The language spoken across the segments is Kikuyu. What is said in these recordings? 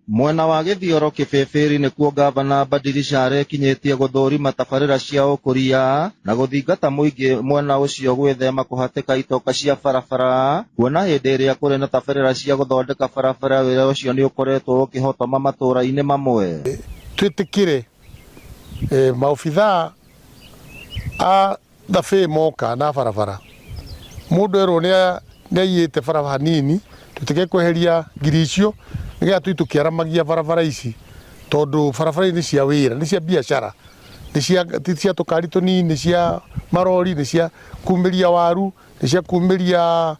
Mwena wa Gĩthioro Kĩbĩbĩri nĩkuo ngavana Badilisha arekinyĩtie gũthũrima tabarĩra cia ũkũria na gũthingata mũingĩ mwena ũcio gwĩthema kũhatĩka itoka cia barabara kuona hĩndĩ ĩrĩa kũrĩ na tabarĩra cia gũthondeka barabara wĩra ũcio nĩ ũkoretwo ũkĩhotoma matũra-inĩ mamwe. Twĩtĩkĩre maobithaa a thabĩ moka na barabara mũndũ erwo nĩ aiyĩte barabara hanini twĩtĩkĩre kweheria ngiri icio nĩgetha tũthiĩ tũkĩaramagia barabara ici tondũ barabara ici nĩ cia wĩra nĩ cia biacara nĩ cia ti cia tũkari tũnini nĩ cia marori nĩ cia kumĩria waru nĩ cia kumĩria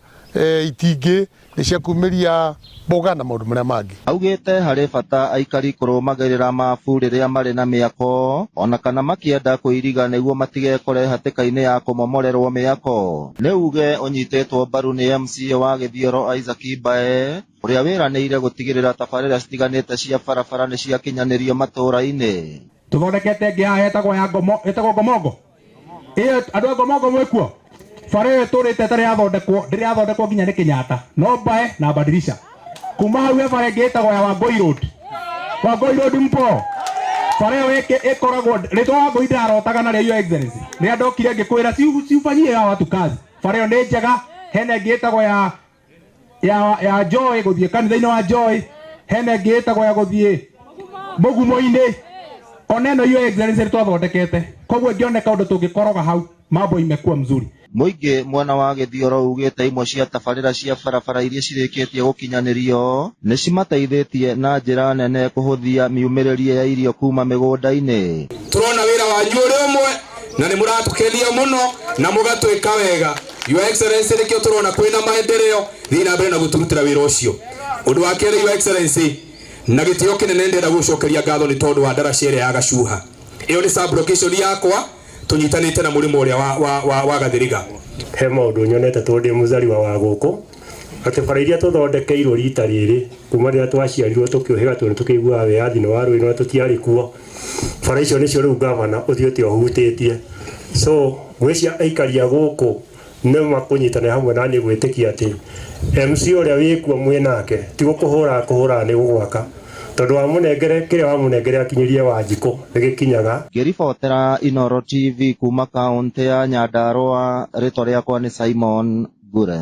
itingĩ nĩ cia kumĩria mboga na maũndũ marĩa mangĩ. Augĩte harĩ bata aikari kũrũmagĩrĩra mabu rĩrĩa marĩ na mĩako ona kana makĩenda kũiriga nĩguo matigekore hatĩka-inĩ ya kũmomorerwo mĩako. Nĩ uge ũnyitĩtwo mbaru nĩ MCA wa Gĩthioro Isaac Mbae ũrĩa wĩranĩire gũtigĩrĩra tabarĩra citiganĩte cia barabara nĩ ciakinyanĩrio matũra-inĩ. Tuthondekete ĩngĩ haha ĩtagwo ya ngomo ĩtagwo ngomongo ĩyo andũ a ngomongo mwĩkuo bara ĩyo ĩtũrĩte ĩtarĩ yathondekwo ndĩrĩ yathondekwo nginya nĩ Kenyatta no Mbae na Badilisha kuma hau he bara ĩngĩ ĩtagwo ya Wangoi Road. Wangoi Road mpo bara ĩyo ĩkoragwo rĩtwa Wangoi ndĩrarotaga narĩo, Your Excellency, rĩrĩa ndokire ngĩkwĩra ciufanyie hawa watu kazi. Bara ĩyo nĩ njega. Hena ĩngĩ ĩtagwo ya Joy gũthiĩ kanitha-inĩ wa Joy, hena ĩngĩ ĩtagwo ya gũthiĩ mũgumo-inĩ ona ĩno, Your Excellency, nĩ twathondekete koguo ĩngĩoneka ũndũ tũngĩkoroga hau mambo imekuwa mzuri. Mũingĩ mwena wa Gĩthioro ugĩte imwe cia tabarĩra cia barabara iria cirĩkĩtie gũkinyanĩrio nĩ cimateithĩtie na njĩra nene kũhũthia miumĩrĩrie ya irio kuma mĩgũnda-inĩ. Turona wĩra wanyu ũrĩ ũmwe na nĩ mũratũkenia mũno na mũgatwĩka wega, Your Excellency. Nĩkĩo tũrona kwĩna maendeleo. Thiĩ na mbere na gũtũrutĩra wĩra ũcio. Ũndũ wa kerĩ, Your Excellency, na gĩtĩo kĩnene ndĩrenda gũcokeria ngatho nĩ tondũ wa ndaraca ĩrĩa ya Gacuha. Ĩyo nĩ sub location yakwa tũnyitanĩte na mũrĩmo ũrĩa wa Gathiriga. He maũndũ nyonete tondũ ndĩ mũzaliwa wa gũkũ atĩ bara iria tũthondekeirwo rita rĩrĩ kuma rĩrĩa twaciarirwo tũkĩũhĩga tondũ tũkĩiguaga wĩyathi nĩ warũĩ no tũtiarĩ kuo bara icio nĩcio rĩu gavana ũthiĩte ũhutĩtie. So ngwĩcia aikari a gũkũ nĩ makũnyitanĩra hamwe na niĩ gwĩtĩkia atĩ MC ũrĩa wĩkuo mwĩ nake ti gũkũhũra kũhũra nĩ gũgwaka tondũ wamũnengere kĩrĩa wamũnengere akinyĩrie Wanjikũ nĩ gĩkinyaga. Ngĩribotera Inooro TV kuma kaũntĩ ya Nyandarua, rĩtwa rĩakwa nĩ Simon Ngure.